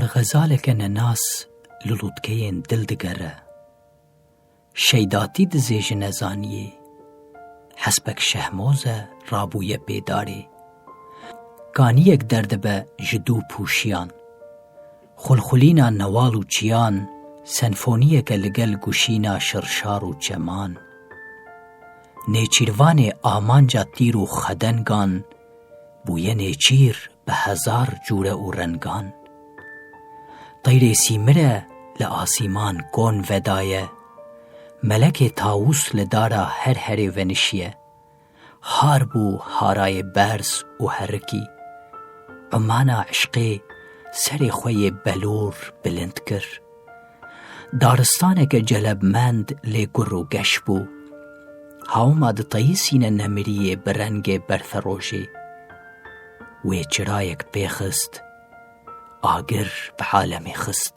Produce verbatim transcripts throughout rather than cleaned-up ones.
Bi xezaleke nenas li lûtkeyên dil digere. Şeydatî dizê ji nezaniyê. Hesbek şehmoz e rabûye pê darê. Kaniyek derdibe ji dû pûşiyan. Xulxulîna newal û çiyan, senfoniyeke li gel guşîna şirşar û çeman. Nêçîrvanê amanca tîr û xedengan, bûye nêçîr bi hezar cûre û rengan. Teyrê sîmire li asîman kon vedaye, melekê tawûs li dara her herê venişiye. Har bû harayê berz û herikî. Umana eşqê serê xwe yê belûr bilind kir. Daristaneke celebmend lê gur û geş bû. Hawma diteyisîne nemiriyê bi rengê berferojê. Wê çirayek pê xist, agir bi alemê xist.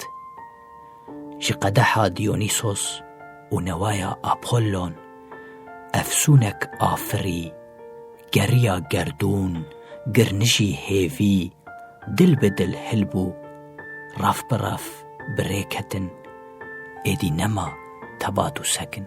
Ji qedeha Dionîsos û newaya Apollon, efsûnek afirî, geriya gerdûn, girnijî hêvî, dil bi dil hilbû, raf bi raf bi rê ketin, êdî nema tebat û sekin.